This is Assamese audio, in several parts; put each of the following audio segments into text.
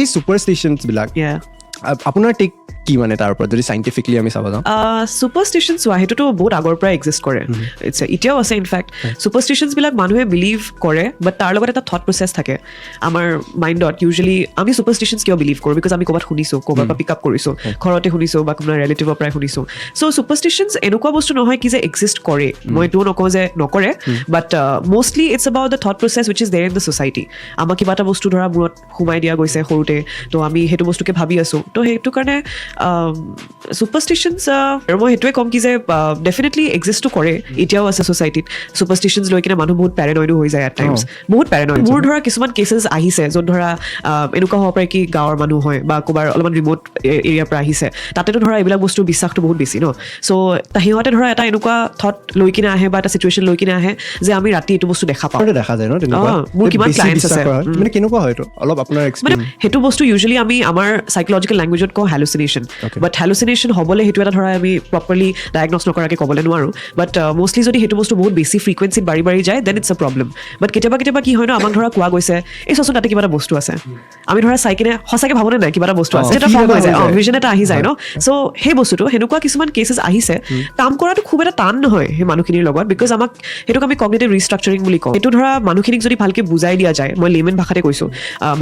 এই ছুপাৰষ্টিশ্যনছবিলাক, আপোনাৰ টেক কি মানে তাৰ ওপৰত, যদি চাইণ্টিফিকলি আমি চাব যাওঁ? ছুপাৰষ্টিশ্যন চোৱা, সেইটোতো বহুত আগৰ পৰাই এক্সিষ্ট কৰে। এতিয়াও আছে। ইনফেক্ট ছুপাৰষ্টিশ্যনছবিলাক মানুহে বিলিভ কৰে, বাট তাৰ লগত এটা থট প্ৰচেছ থাকে আমাৰ মাইণ্ডত। ইউজুৱেলি আমি ছুপাৰষ্টিশ্যনছ কিয় বিলিভ কৰোঁ? Because আমি ক'ৰবাত শুনিছোঁ, ক'ৰবাৰ পৰা পিক আপ কৰিছোঁ, ঘৰতে শুনিছোঁ বা কোনোবা ৰিলেটিভৰ পৰাই শুনিছোঁ। চ' ছুপাৰষ্টিশ্যনছ এনেকুৱা বস্তু নহয় কি যে এক্সিষ্ট কৰে, মই এইটোও নকওঁ যে নকৰে, but mostly it's about the thought process which is there in the society. আমাক কিবা এটা বস্তু ধৰা মূৰত সোমাই দিয়া গৈছে সৰুতে, তো আমি সেইটো বস্তুকে ভাবি আছোঁ। তো সেইটো কাৰণে ছুপাৰষ্টিশ্যনছ আৰু মই সেইটোৱে ক'ম কি যে ডেফিনেটলি এক্সিষ্টটো কৰে, এতিয়াও আছে ছ'চাইটিত। ছুপাৰষ্টিশ্যনছ লৈ কিনে মানুহ বহুত পেৰেনইডো হৈ যায় এট টাইমছ, বহুত পেৰেনইড। মোৰ ধৰা কিছুমান কেচেছ আহিছে য'ত ধৰা এনেকুৱা হ'ব পাৰে কি গাঁৱৰ মানুহ হয় বা ক'ৰবাৰ অলপমান ৰিম'ট এৰিয়াৰ পৰা আহিছে। তাতেতো ধৰা এইবিলাক বস্তুৰ বিশ্বাসটো বহুত বেছি ন। চ' সিহঁতে ধৰা এটা এনেকুৱা থট লৈ কিনে আহে বা এটা চিটুৱেশ্যন লৈ কিনে আহে যে আমি ৰাতি এইটো বস্তু দেখা পাওঁ। ঘৰতে দেখা যায় ন তেনেকুৱা? অ, মোৰ কিমান বেছি clients বিশ্বাস আছে। কৰা হয়। মানে কেনেকুৱা হয় এইটো অলপ আপোনাৰ মানে এক্সপিৰিয়েঞ্চ? সেইটো বস্তু ইউজুৱেলি আমি আমাৰ চাইকলজিকেল লেংগুৱেজত কওঁ হেলুচিনেশ্যন। বাট হেলুচিনেশ্যন হ'বলৈ সেইটো এটা ধৰা আমি প্ৰপাৰলি ডায়েগনছ নকৰাকৈ ক'বলৈ নোৱাৰোঁ। বাট মষ্টলি যদি সেইটো বস্তু বহুত বেছি ফ্ৰিকুৱেঞ্চিত বাঢ়ি বাঢ়ি যায়, then it's a problem. But কেতিয়াবা কেতিয়াবা কি হয় ন, আমাক ধৰা কোৱা গৈছে, এই চোৱাচোন তাতে কিবা এটা বস্তু আছে। আমি ধৰা চাই কিনে সঁচাকৈ ভাবোনে নাই কিবা এটা বস্তু আছে? এটা feel form এটা হৈ যায়। হৈ যায়। ভিজন এটা আহি যায় ন। চ' সেই বস্তুটো সেনেকুৱা কিছুমান কেচেছ আহিছে। কাম কৰাটো খুব এটা টান নহয় সেই মানুহখিনিৰ লগত, because আমাক সেইটোক আমি কগনিটিভ ৰিষ্ট্ৰাকচাৰিং বুলি কওঁ। সেইটো ধৰা মানুহখিনিক যদি ভালকে বুজাই দিয়া যায়, মই লেমেন ভাষাতে কৈছোঁ,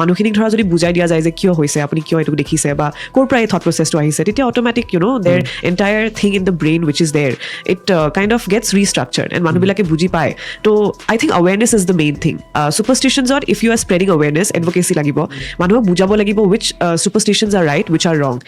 মানুহখিনিক ধৰা যদি বুজাই দিয়া যায় যে কিয় হৈছে, আপুনি কিয় এইটো দেখিছে বা ক'ৰ পৰা এই থট প্ৰচেছটো আহিছে, তেতিয়া automatic their entire thing in the brain which is there, it kind of gets restructured and মানুহবিলাকে বুজি পায়। ত' I think awareness is the main thing. ছুপাৰষ্টিশ্যনছত if you are spreading awareness, advocacy লাগিব, মানুহক বুজাব লাগিব which superstitions are right, which are wrong.